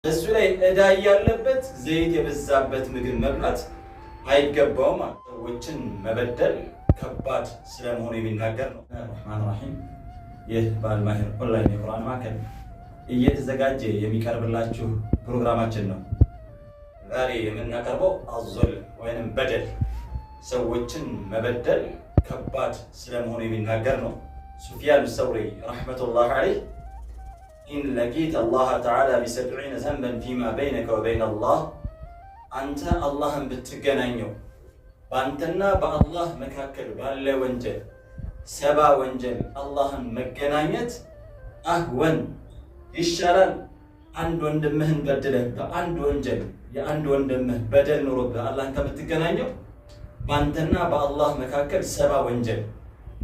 በሱ ላይ ዕዳ ያለበት ዘይት የበዛበት ምግብ መብላት አይገባውም። ሰዎችን መበደል ከባድ ስለመሆኑ የሚናገር ነው። الرحمن الرحيم። ይህ በአልማሂር ኦንላይን የቁርአን ማዕከል እየተዘጋጀ የሚቀርብላችሁ ፕሮግራማችን ነው። ዛሬ የምናቀርበው الظلم ወይንም በደል፣ ሰዎችን መበደል ከባድ ስለመሆኑ የሚናገር ነው። ሱፊያን ሰውሪ رحمة الله عليه إن لقيت الله تعالى ب70 ذنبا فيما بينك وبين الله፣ አንተ አላህን ብትገናኘው በአንተና በአላህ መካከል ባለ ወንጀል 70 ወንጀል አላህን መገናኘት أهون ይሻላል። አንድ ወንድምህን በድለህ በአንድ ወንጀል የአንድ ወንድምህ በደል ኖሮብህ አላህን ከምትገናኘው በአንተና በአላህ መካከል 70 ወንጀል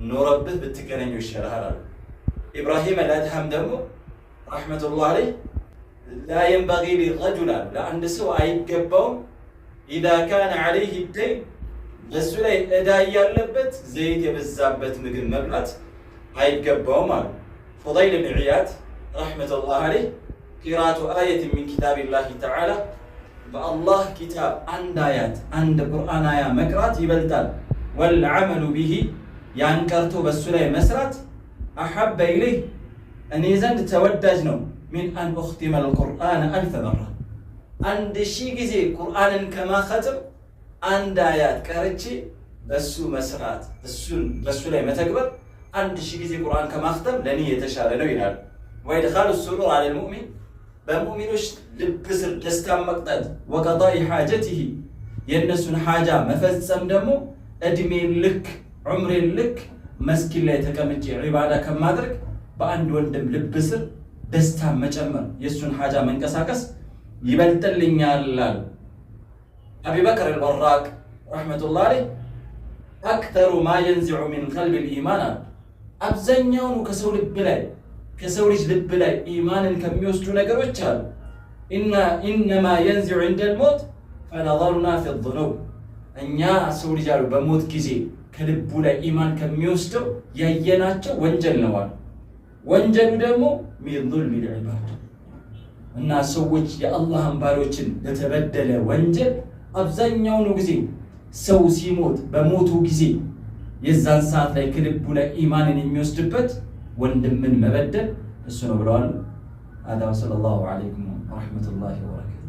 ኖረብህ ብትገናኘው ይሻልሃል አሉ። ኢብራሂም አልአድሃም ደግሞ رحمة الله عليه لا ينبغي لرجل አሉ፣ ለአንድ ሰው አይገባውም፣ إذا كان عليه دين በሱ ላይ ዕዳ ያለበት ዘይት የበዛበት ምግብ መብላት አይገባውም አሉ። ፉደይል ብን ዒያድ رحمة الله عليه قراءة آية من كتاب الله تعالى፣ በአላህ ኪታብ አንድ አያት፣ አንድ ቁርአን አያ መቅራት ይበልጣል። والعمل به፣ ያን ቀርቶ በሱ ላይ መስራት፣ أحب إلي እኔ ዘንድ ተወዳጅ ነው፣ من أن أختم القرآن 1000 مرة፣ 1000 ጊዜ ቁርአንን ከማኸትም አንድ አያት ቀርቼ በሱ መስራት፣ እሱን በሱ ላይ መተግበር 1000 ጊዜ ቁርአን ከማኽተም ለእኔ የተሻለ ነው ይላሉ። وإدخال السرور على المؤمن፣ በሙእሚኖች ልብ ስር ደስታን መቅጠት፣ وقضاء حاجته፣ የእነሱን ሓጃ መፈጸም ደግሞ እድሜ ልክ ዑምሬ ልክ መስጊድ ላይ ተቀምጬ ዒባዳ ከማድረግ በአንድ ወንድም ልብ ስር ደስታ መጨመር፣ የእሱን ሓጃ መንቀሳቀስ ይበልጥልኛል አሉ። አቢበክር አልበራቅ رحمة الله عليه أكثر ما ينزع من قلب الإيمان አሉ። አብዛኛውኑ ከሰው ልብ ላይ፣ ከሰው ልጅ ልብ ላይ ኢማንን ከሚወስዱ ነገሮች አሉ፣ إنما ينزع عند الموت فنظرنا في الذنوب፣ እኛ ሰው ልጅ አሉ በሞት ጊዜ ከልቡ ላይ ኢማን ከሚወስደው ያየናቸው ወንጀል ነው አሉ። ወንጀሉ ደግሞ من ظلم العباد እና ሰዎች የአላህን ባሮችን በተበደለ ወንጀል አብዛኛውኑ ጊዜ ሰው ሲሞት በሞቱ ጊዜ የዛን ሰዓት ላይ ከልቡ ላይ ኢማንን የሚወስድበት ወንድምን መበደል እሱ ነው ብለዋል። هذا وصلى الله عليكم ورحمة الله وبركاته።